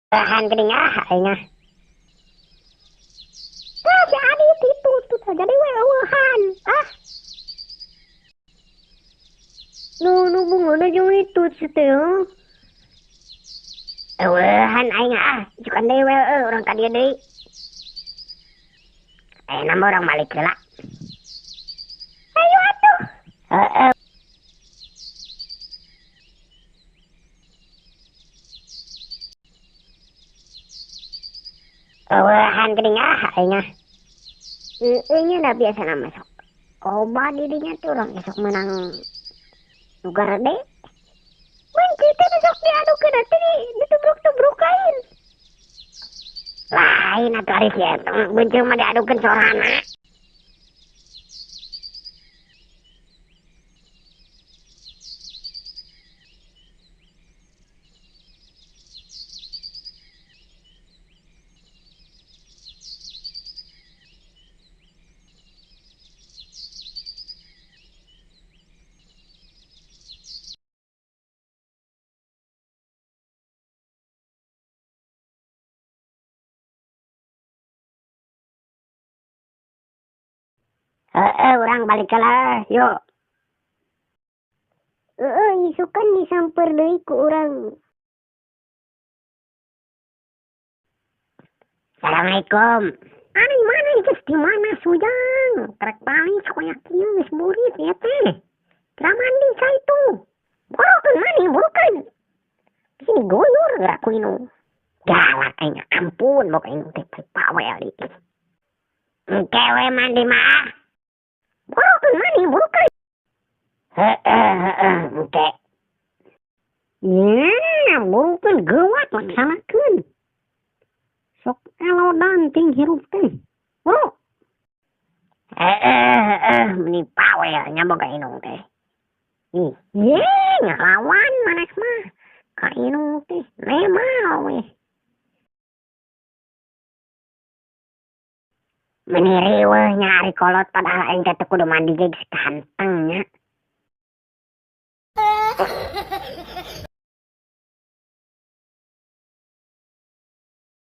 Tahan geuning ah aing ah. Tah si Adit itu tuh tah jadi we eueuhan ah. Nu nu bungona jeung itu si teh. Eueuhan aing ah, isukan deui we eueuh urang ka dieu deui. Ayeuna mah urang balik heula. Ayo atuh. Heeh. Eueuhan geuning ah aing ah. Heueuh nya da biasana mah sok loba di dinya teh urang esok meunang nu garede. Mun kitu nu sok diadukeun teh ditubruk-tubrukain. Lain atuh ari si eta mah beunceuh mah diadukeun sorana. Heeh, urang balik heula, yuk. Heeh, isukan disamper deui ku urang. Assalamualaikum. Ari mana geus di mana sujang? Trek balik koyak kieu geus burit ieu teh. Teu mandi cai tuh. Burukeun mandi, burukeun. Di sini goyor geura ku indung. Galak aing, ampun boga indung teh pawel ieu. Engke we mandi mah. Burukeun mandi, burukeun. Heeh, heeh, engke. Ya, burukeun geuwat laksanakeun. Sok elodan ting hirup teh. Buru. Heeh, heeh, meni pawel nya boga indung teh. Ih, ye, ngalawan maneh mah. Ka indung teh nemal we. Meni riweuh nya ari kolot padahal aing teh teu kudu mandi ge geus ganteng.